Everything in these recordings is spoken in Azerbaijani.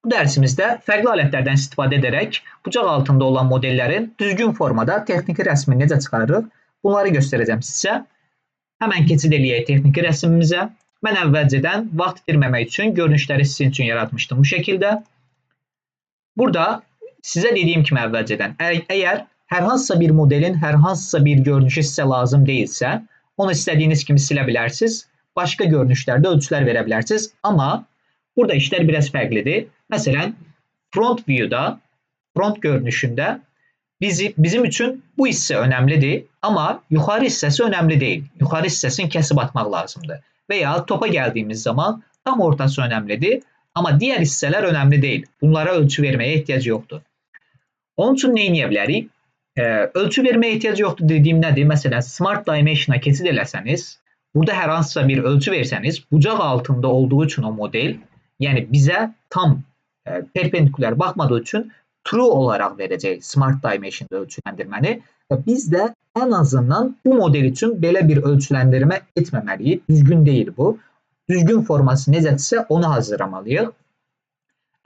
Bu dərsimizdə fərqli alətlərdən istifadə edərək bucaq altında olan modellərin düzgün formada texniki rəsmini necə çıxarırıq, bunları göstərəcəm sizə. Həmən keçid eləyək texniki rəsmimizə. Mən əvvəlcədən vaxt itirməmək üçün görünüşləri sizin üçün yaratmışdım bu şəkildə. Burada sizə dediyim kimi əvvəlcədən, əgər hər hansısa bir modelin hər hansısa bir görünüşü sizə lazım deyilsə, onu istədiyiniz kimi silə bilərsiniz. Başqa görünüşlərdə ölçülər verə bilərsiniz. Amma burada işlər biraz fərqlidir. Məsələn, front view'da, front görünüşündə bizim üçün bu hissə önəmlidir, amma yuxarı hissəsi önəmli deyil. Yuxarı hissəsini kəsib atmaq lazımdır. Və ya topa gəldiyimiz zaman tam ortası önəmlidir, amma digər hissələr önəmli deyil. Bunlara ölçü verməyə ehtiyac yoxdur. Onun üçün nə edə bilərik? Ölçü verməyə ehtiyac yoxdur dediyim nədir? Məsələn, Smart Dimension'a keçid eləsəniz, burada hər hansısa bir ölçü versəniz, bucaq altında olduğu üçün o model, yəni bizə tam perpendikulyar baxmadığı üçün true olaraq verəcək Smart Dimension'da ölçüləndirməni və biz də ən azından bu model üçün belə bir ölçüləndirmə etməməliyik. Düzgün deyil bu. Düzgün forması necədirsə onu hazırlamalıyıq.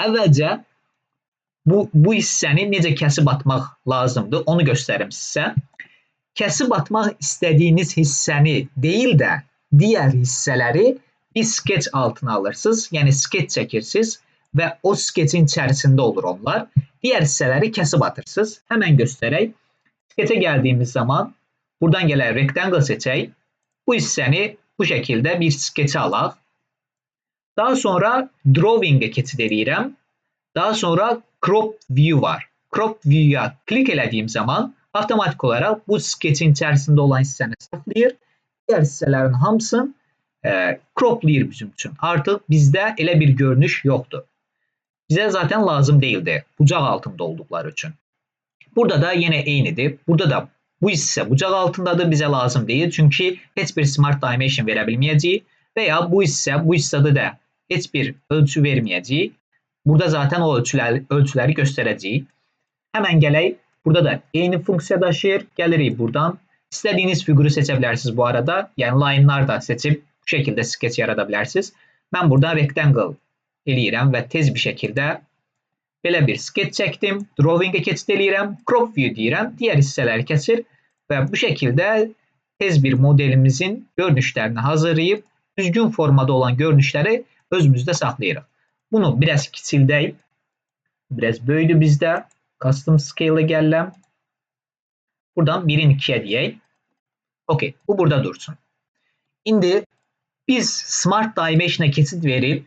Əvvəlcə bu hissəni necə kəsib atmaq lazımdır, onu göstərim sizə. Kəsib atmaq istədiyiniz hissəni deyil də digər hissələri bir sketch altına alırsınız. Yəni sketch çəkirsiniz və o sketchin içərisində olur onlar. Digər hissələri kəsib atırsınız. Həmən göstərək. Sketch'e gəldiyimiz zaman buradan gələk rectangle seçək. Bu hissəni bu şəkildə bir sketch'e alaq. Daha sonra drawing'e keçid eləyirəm. Daha sonra crop view var. Crop view'ya klik elədiyim zaman avtomatik olaraq bu sketchin içərisində olan hissəni saxlayır. Digər hissələrin hamısını croplayır bizim üçün. Artıq bizdə elə bir görünüş yoxdur. Bizə zaten lazım deyildi bucaq altında olduqları üçün. Burada da yenə eynidir. Burada da bu hissə bucaq altındadır, bizə lazım deyil. Çünki heç bir Smart Dimension verə bilməyəcəyik və ya bu hissə, bu hissədə də heç bir ölçü verməyəcəyik. Burada zaten o ölçüləri göstərəcəyik. Həmən gələk, burada da eyni funksiya daşıyır. Gəlirik buradan. İstədiyiniz fiquru seçə bilərsiniz bu arada. Yəni line'lar da seçib bu şəkildə sketch yarada bilərsiniz. Mən buradan rectangle eləyirəm və tez bir şəkildə belə bir sketch çəkdim. Drawing'e keçid eləyirəm. Crop view deyirəm. Digər hissələri kəsir və bu şəkildə tez bir modelimizin görünüşlərini hazırlayıb düzgün formada olan görünüşləri özümüzdə saxlayırıq. Bunu biraz kiçildək. Biraz böyüdü bizdə. Custom scale'e gəlirəm. Buradan 1'in 2'ye deyək. Okey, bu burada dursun. İndi biz Smart Dimension'a keçid verib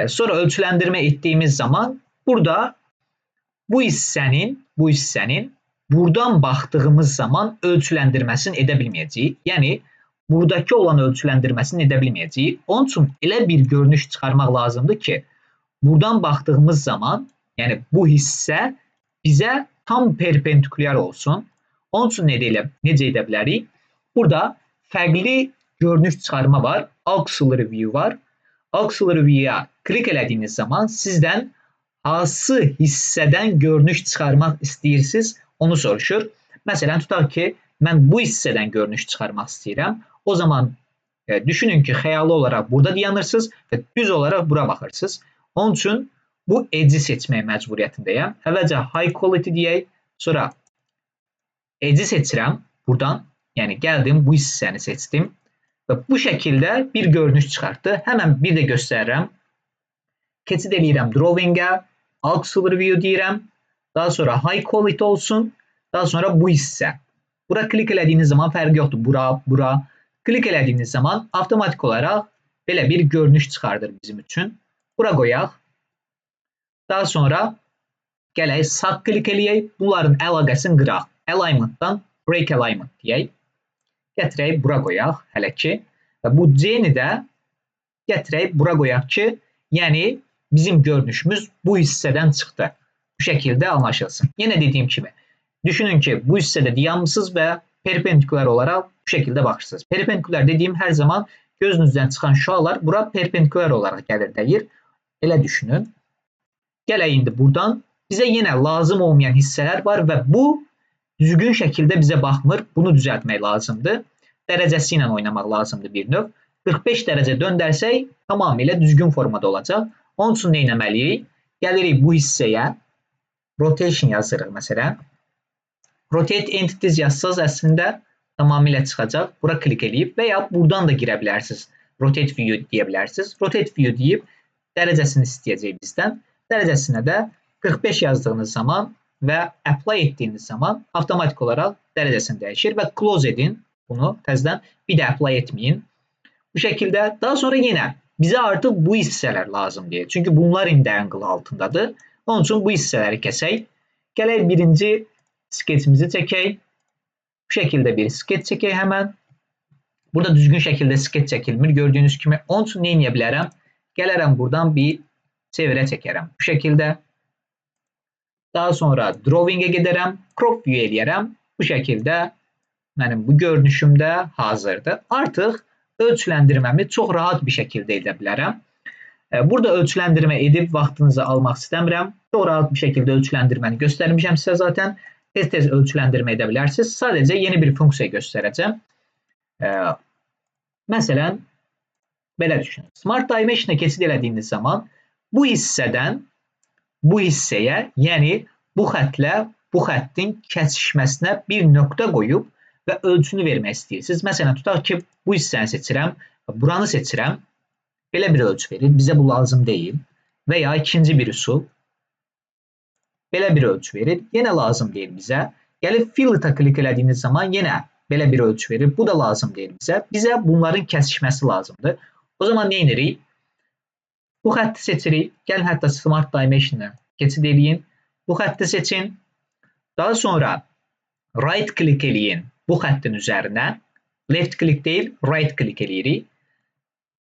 sonra ölçüləndirmə etdiyimiz zaman burada bu hissənin buradan baxdığımız zaman ölçüləndirməsini edə bilməyəcəyik. Yəni buradakı olan ölçüləndirməsini edə bilməyəcəyik. Onun üçün elə bir görünüş çıxarmaq lazımdır ki, buradan baxdığımız zaman, yəni bu hissə bizə tam perpendikulyar olsun. Onun üçün necə edə bilərik? Burada fərqli görünüş çıxarma var. Auxiliary view var. Auxiliary view'ya klik elədiyiniz zaman sizdən hansı hissədən görünüş çıxarmaq istəyirsiniz, onu soruşur. Məsələn, tutaq ki, mən bu hissədən görünüş çıxarmaq istəyirəm. O zaman düşünün ki, xəyali olaraq burada dayanırsınız və düz olaraq bura baxırsınız. Onun üçün bu edge'i seçmək məcburiyyətindəyəm. Əvvəlcə high quality deyək, sonra edge'i seçirəm buradan. Yəni gəldim, bu hissəni seçdim və bu şəkildə bir görünüş çıxartdı. Həmən bir də göstərirəm. Keçid eləyirəm drawing'ə, auxiliary view deyirəm. Daha sonra high quality olsun. Daha sonra bu hissə. Bura klik elədiyiniz zaman fərqi yoxdur. Bura, bura. Klik elədiyiniz zaman avtomatik olaraq belə bir görünüş çıxardır bizim üçün. Bura qoyaq. Daha sonra gələk sağ klik eləyək. Bunların əlaqəsini qıraq. Alignment'dan break alignment deyək. Gətirək bura qoyaq hələ ki. Və bu C-ni də gətirək bura qoyaq ki, yəni bizim görünüşümüz bu hissədən çıxdı. Bu şəkildə anlaşılsın. Yenə dediyim kimi, düşünün ki, bu hissədə dayanmısınız və perpendikulyar olaraq bu şəkildə baxırsınız. Perpendikulyar dediyim hər zaman gözünüzdən çıxan şüalar bura perpendikulyar olaraq gəlir dəyir. Elə düşünün. Gələk indi buradan. Bizə yenə lazım olmayan hissələr var və bu düzgün şəkildə bizə baxmır. Bunu düzəltmək lazımdır. Dərəcəsi ilə oynamaq lazımdır bir növ. 45 dərəcə döndərsək tamamilə düzgün formada olacaq. Onun üçün nə etməliyik? Gəlirik bu hissəyə. Rotation yazırıq məsələn. Rotate Entities yazsanız əslində tamamilə çıxacaq. Bura klik eləyib və ya buradan da girə bilərsiniz. Rotate View deyə bilərsiniz. Rotate View deyib dərəcəsini istəyəcək bizdən. Dərəcəsinə də 45 yazdığınız zaman və apply etdiyiniz zaman avtomatik olaraq dərəcəsini dəyişir və close edin bunu təzədən, bir də apply etməyin. Bu şəkildə daha sonra yenə bizə artıq bu hissələr lazım deyil. Çünki bunlar indi angle altındadır. Onun üçün bu hissələri kəsək. Gələk birinci sketchimizi çəkək. Bu şəkildə bir sketch çəkək həmən. Burada düzgün şəkildə sketch çəkilmir gördüyünüz kimi. Onun üçün nə edə bilərəm? Gələrəm buradan bir çevirə çəkərəm. Bu şəkildə. Daha sonra drawing'e gedərəm. Crop view eləyərəm. Bu şəkildə mənim bu görünüşümdə hazırdır. Artıq ölçüləndirməmi çox rahat bir şəkildə edə bilərəm. Burada ölçüləndirmə edib vaxtınızı almaq istəmirəm. Çox rahat bir şəkildə ölçüləndirməni göstərmişəm sizə zaten. Tez-tez ölçüləndirmə edə bilərsiniz. Sadəcə yeni bir funksiya göstərəcəm. Məsələn, belə düşünün. Smart Dimension'a keçid elədiyiniz zaman bu hissədən bu hissəyə, yəni bu xətlə bu xəttin kəsişməsinə bir nöqtə qoyub və ölçünü vermək istəyirsiniz. Məsələn, tutaq ki, bu hissəni seçirəm, buranı seçirəm. Belə bir ölçü verir. Bizə bu lazım deyil. Və ya ikinci bir üsul. Belə bir ölçü verir. Yenə lazım deyil bizə. Gəlib fillet'a klik elədiyiniz zaman yenə belə bir ölçü verir. Bu da lazım deyil bizə. Bizə bunların kəsişməsi lazımdır. O zaman nə edirik? Bu xətti seçirik. Gəlin hətta Smart Dimension'a keçid eləyin. Bu xətti seçin. Daha sonra right click eləyin bu xəttin üzərinə. Left click deyil, right click eləyirik.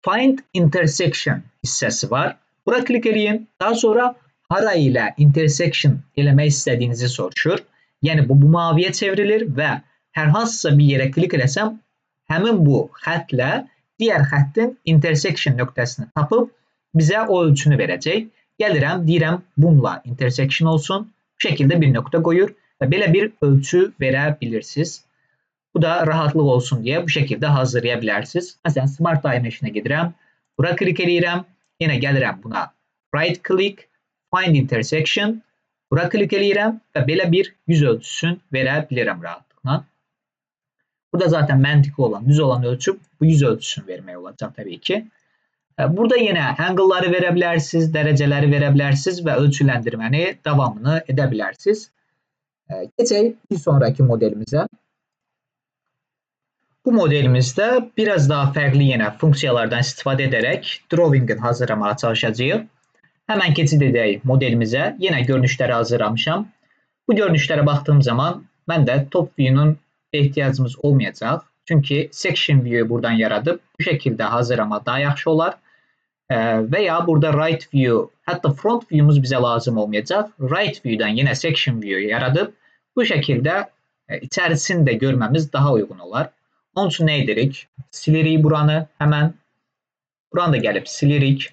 Find intersection hissəsi var. Bura klik eləyin. Daha sonra hara ilə intersection eləmək istədiyinizi soruşur. Yəni bu maviyə çevrilir və hər hansısa bir yerə klik eləsəm, həmin bu xətlə digər xəttin intersection nöqtəsini tapıb bizə o ölçünü verəcək. Gəlirəm, deyirəm bununla intersection olsun. Bu şəkildə bir nöqtə qoyur və belə bir ölçü verə bilirsiniz. Bu da rahatlıq olsun deyə bu şəkildə hazırlaya bilərsiniz. Məsələn, Smart Dimension'a gedirəm. Bura klik eləyirəm. Yenə gəlirəm buna right click, find intersection. Bura klik eləyirəm və belə bir yüz ölçüsünü verə bilirəm rahatlıqla. Burada zaten məntiqli olan, düz olan ölçü bu yüz ölçüsünü vermək olacaq təbii ki. Burada yenə angle'ları verə bilərsiniz, dərəcələri verə bilərsiniz və ölçüləndirməni davamını edə bilərsiniz. Keçək bir sonraki modelimizə. Bu modelimizdə biraz daha fərqli yenə funksiyalardan istifadə edərək drawing'in hazırlamağa çalışacağıq. Həmən keçid edək modelimizə. Yenə görünüşləri hazırlamışam. Bu görünüşlərə baxdığım zaman mən də top view'nun ehtiyacımız olmayacaq. Çünki section view'yu buradan yaradıb bu şəkildə hazırlamaq daha yaxşı olar. Və ya burada right view, hətta front view'umuz bizə lazım olmayacaq. Right view'dan yenə section view yaradıb bu şəkildə içərisini də görməmiz daha uyğun olar. Onun üçün nə edirik? Silirik buranı həmən. Buranı da gəlib silirik.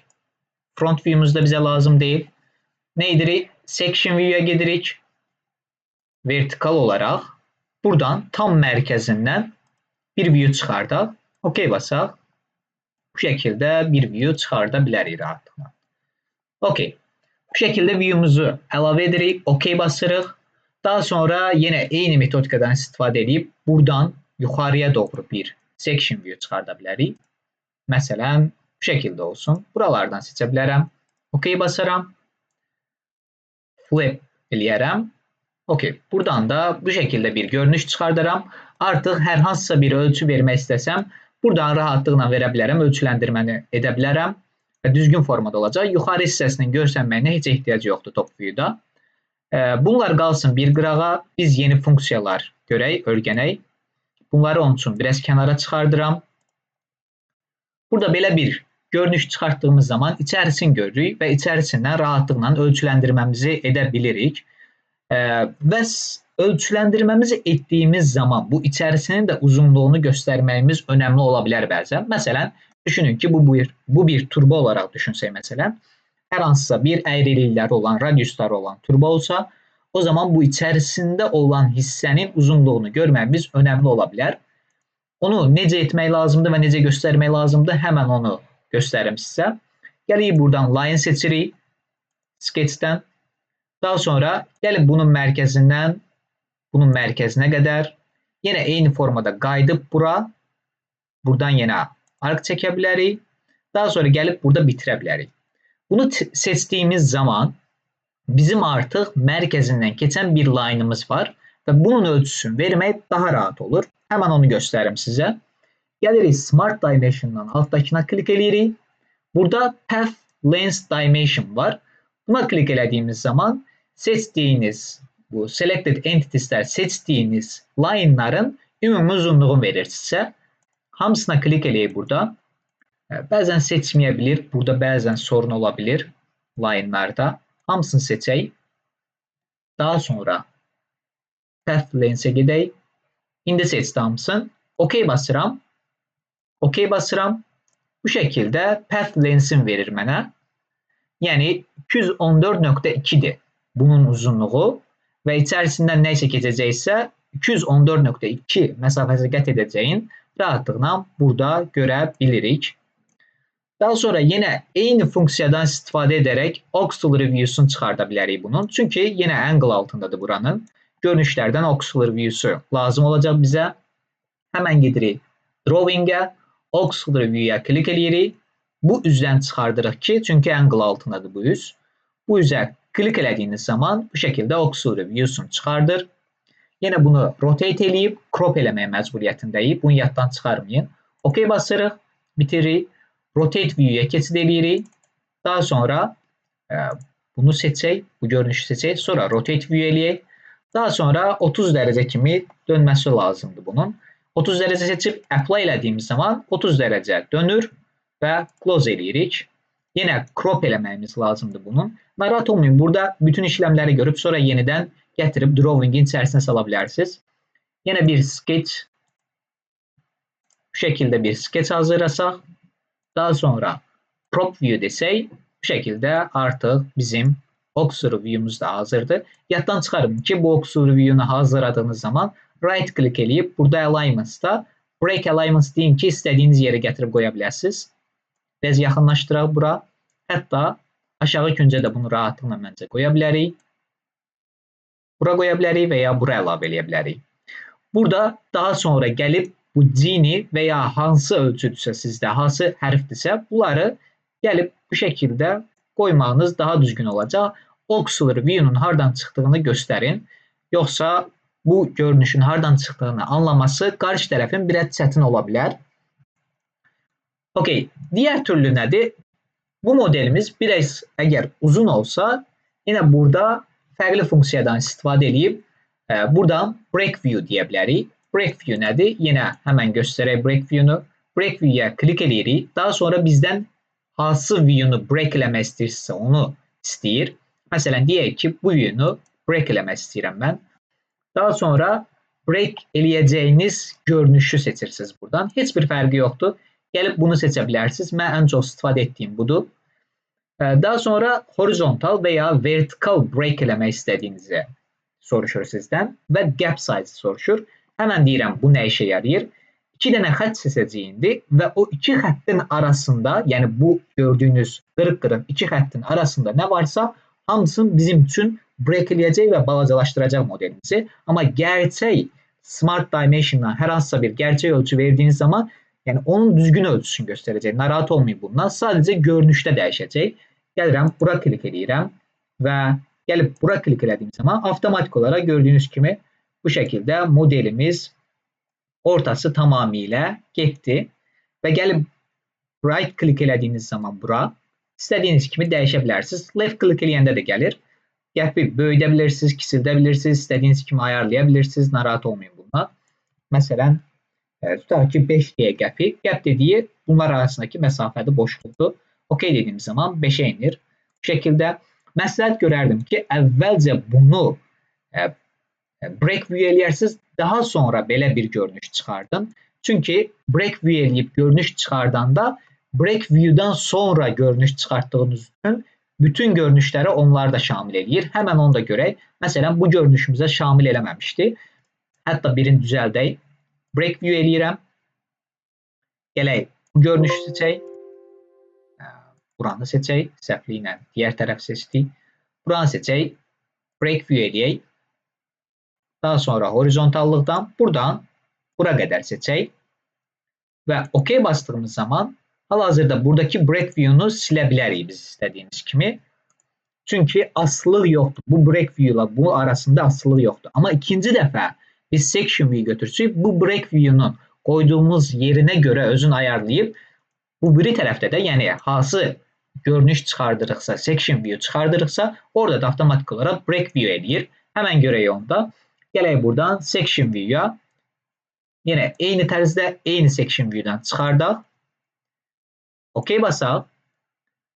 Front view'umuz da bizə lazım deyil. Nə edirik? Section view'ya gedirik. Vertikal olaraq buradan tam mərkəzindən bir view çıxardaq. OK basaq. Bu şəkildə bir view çıxarda bilərik rahatlıqla. OK. Bu şəkildə view'umuzu əlavə edirik. OK basırıq. Daha sonra yenə eyni metodikadan istifadə edib buradan yuxarıya doğru bir section view çıxarda bilərik. Məsələn, bu şəkildə olsun. Buralardan seçə bilərəm. OK basaram. Flip eləyərəm. OK. Buradan da bu şəkildə bir görünüş çıxardaram. Artıq hər hansısa bir ölçü vermək istəsəm, buradan rahatlıqla verə bilərəm, ölçüləndirməni edə bilərəm və düzgün formada olacaq. Yuxarı hissəsinin görsənməyinə heç ehtiyac yoxdur top view-da. Bunlar qalsın bir qırağa. Biz yeni funksiyalar görək, öyrənək. Bunları onun üçün biraz kənara çıxardıram. Burada belə bir görünüş çıxartdığımız zaman içərisini görürük və içərisindən rahatlıqla ölçüləndirməmizi edə bilirik. Və ölçüləndirməmizi etdiyimiz zaman bu içərisinin də uzunluğunu göstərməyimiz önəmli ola bilər bəzən. Məsələn, düşünün ki, bu bir turba olaraq düşünsək məsələn, hər hansısa bir əyrilikləri olan, radiusları olan turba olsa, o zaman bu içərisində olan hissənin uzunluğunu görməyimiz önəmli ola bilər. Onu necə etmək lazımdır və necə göstərmək lazımdır, həmən onu göstərim sizə. Gəlirik buradan line seçirik. Sketch-dən. Daha sonra gəlib bunun mərkəzindən bunun mərkəzinə qədər yenə eyni formada qayıdıb bura. Buradan yenə ark çəkə bilərik. Daha sonra gəlib burada bitirə bilərik. Bunu seçdiyimiz zaman bizim artıq mərkəzindən keçən bir line-ımız var və bunun ölçüsünü vermək daha rahat olur. Həmən onu göstərim sizə. Gəlirik Smart Dimension'dan altdakına klik eləyirik. Burada Path Length Dimension var. Buna klik elədiyimiz zaman seçdiyiniz bu Selected Entities'lər seçdiyiniz line'ların ümumi uzunluğunu verir sizə. Hamısına klik eləyək burada. Bəzən seçməyə bilir. Burada bəzən sorun ola bilir line'larda. Hamısını seçək. Daha sonra Path Length'e gedək. İndi seçdi hamısını. OK basıram. OK basıram. Bu şəkildə Path Length'in verir mənə. Yəni 214.2-dir bunun uzunluğu və içərisindən nə isə keçəcəksə 214.2 məsafəsi qət edəcəyin rahatlıqla burada görə bilirik. Daha sonra yenə eyni funksiyadan istifadə edərək auxiliary view-sunu çıxarda bilərik bunun. Çünki yenə angle altındadır buranın. Görünüşlərdən auxiliary view-su lazım olacaq bizə. Həmən gedirik drawing-ə, auxiliary view-ya klik eləyirik. Bu üzdən çıxardırıq ki, çünki angle altındadır bu üz. Bu üzə klik elədiyiniz zaman bu şəkildə auxiliary view-sunu çıxardır. Yenə bunu rotate eləyib crop eləməyə məcburiyyətindəyik. Bunu yaddan çıxarmayın. OK basırıq, bitiririk. Rotate view-ya keçid eləyirik. Daha sonra bunu seçək, bu görünüşü seçək. Sonra rotate view eləyək. Daha sonra 30 dərəcə kimi dönməsi lazımdır bunun. 30 dərəcə seçib apply elədiyimiz zaman 30 dərəcə dönür və close eləyirik. Yenə crop eləməyimiz lazımdır bunun. Narahat olmayın. Burada bütün işlemləri görüb sonra yenidən gətirib drawingin içərisinə sala bilərsiniz. Yenə bir sketch, bu şəkildə bir sketch hazırlasaq, daha sonra crop view desək, bu şəkildə artıq bizim auxiliary view'umuz da hazırdır. Yaddan çıxarın ki, bu auxiliary view'unu hazırladığınız zaman right click eləyib burada alignments'da break alignments deyin ki, istədiyiniz yerə gətirib qoya bilərsiniz. Biraz yaxınlaşdıraq bura. Hətta aşağı küncə də bunu rahatlıqla məncə qoya bilərik. Bura qoya bilərik və ya bura əlavə eləyə bilərik. Burada daha sonra gəlib bu G-ni və ya hansı ölçüdürsə sizdə, hansı hərfdirsə, bunları gəlib bu şəkildə qoymağınız daha düzgün olacaq. Auxiliary view-nun hardan çıxdığını göstərin. Yoxsa bu görünüşün hardan çıxdığını anlaması qarşı tərəfin biraz çətin ola bilər. Okay, digər türlü nədir? Bu modelimiz biraz əgər uzun olsa, yenə burada fərqli funksiyadan istifadə eləyib buradan break view deyə bilərik. Break view nədir? Yenə həmən göstərək break view-nu. Break view-ya klik eləyirik. Daha sonra bizdən hansı view-nu break eləmək istəyirsə onu istəyir. Məsələn, deyək ki, bu view-nu break eləmək istəyirəm mən. Daha sonra break eləyəcəyiniz görünüşü seçirsiniz buradan. Heç bir fərqi yoxdur. Gəlib bunu seçə bilərsiniz. Mən ən çox istifadə etdiyim budur. Daha sonra horizontal və ya vertical break eləmək istədiyinizi soruşur sizdən və gap size soruşur. Həmən deyirəm, bu nə işə yarayır? İki dənə xətt seçəcəyik indi və o iki xəttin arasında, yəni bu gördüyünüz qırıq-qırıq iki xəttin arasında nə varsa, hamısını bizim üçün break eləyəcək və balacalaşdıracaq modelimizi. Amma gerçək Smart Dimension'dan hər hansısa bir gerçək ölçü verdiyiniz zaman, yəni onun düzgün ölçüsünü göstərəcək. Narahat olmayın bundan. Sadəcə görünüşdə dəyişəcək. Gəlirəm, bura klik eləyirəm və gəlib bura klik elədiyim zaman avtomatik olaraq gördüyünüz kimi bu şəkildə modelimiz ortası tamamilə getdi və gəlib right click elədiyiniz zaman bura istədiyiniz kimi dəyişə bilərsiniz. Left click eləyəndə də gəlir. Gap'i böyüdə bilirsiniz, kiçildə bilirsiniz, istədiyiniz kimi ayarlaya bilirsiniz. Narahat olmayın bundan. Məsələn, tutaq ki 5 deyə gap'i. Gap dediyi bunlar arasındakı məsafədə boşluqdur. OK dediyimiz zaman 5-ə inir. Bu şəkildə məsləhət görərdim ki, əvvəlcə bunu break view eləyərsiniz, daha sonra belə bir görünüş çıxardın. Çünki break view eləyib görünüş çıxardanda break view'dan sonra görünüş çıxartdığınız üçün bütün görünüşləri onlar da şamil eləyir. Həmən onu da görək. Məsələn, bu görünüşümüzə şamil eləməmişdi. Hətta birini düzəldək. Break view eləyirəm. Gələk bu görünüşü seçək. Buranı seçək. Səhvliklə digər tərəf seçdik. Buranı seçək. Break view eləyək. Daha sonra horizontallıqdan buradan bura qədər seçək. Və OK bastığımız zaman hal-hazırda buradakı break view-nu silə bilərik biz istədiyimiz kimi. Çünki asılılıq yoxdur. Bu break view ilə bu arasında asılılıq yoxdur. Amma ikinci dəfə biz section view götürsək, bu break view-nun qoyduğumuz yerinə görə özünü ayarlayıb bu biri tərəfdə də, yəni hansı görünüş çıxardırıqsa, section view çıxardırıqsa, orada da avtomatik olaraq break view eləyir. Həmən görək onda. Gələk buradan section view-ya. Yenə eyni tərzdə eyni section view-dan çıxardaq. OK basaq.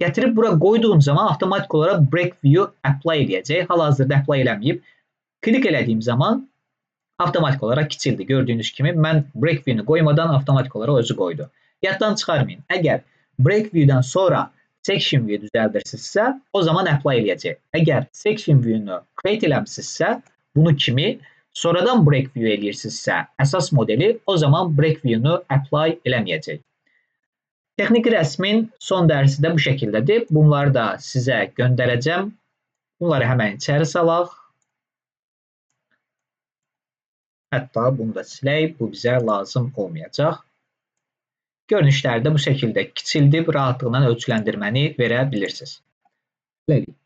Gətirib bura qoyduğum zaman avtomatik olaraq break view apply edəcək. Hal-hazırda apply eləməyib. Klik elədiyim zaman avtomatik olaraq kiçildi. Gördüyünüz kimi mən break view-nu qoymadan avtomatik olaraq özü qoydu. Yaddan çıxarmayın. Əgər break view-dan sonra section view düzəldirsinizsə, o zaman apply eləyəcək. Əgər section view-nu create eləmisinizsə, bunu kimi sonradan break view eləyirsinizsə, əsas modeli, o zaman break view-nu apply eləməyəcək. Texniki rəsmin son dərsi də bu şəkildədir. Bunları da sizə göndərəcəm. Bunları həmən içəri salaq. Hətta bunu da silək. Bu bizə lazım olmayacaq. Görünüşləri də bu şəkildə kiçildib rahatlıqla ölçüləndirməni verə bilirsiniz. Hələlik.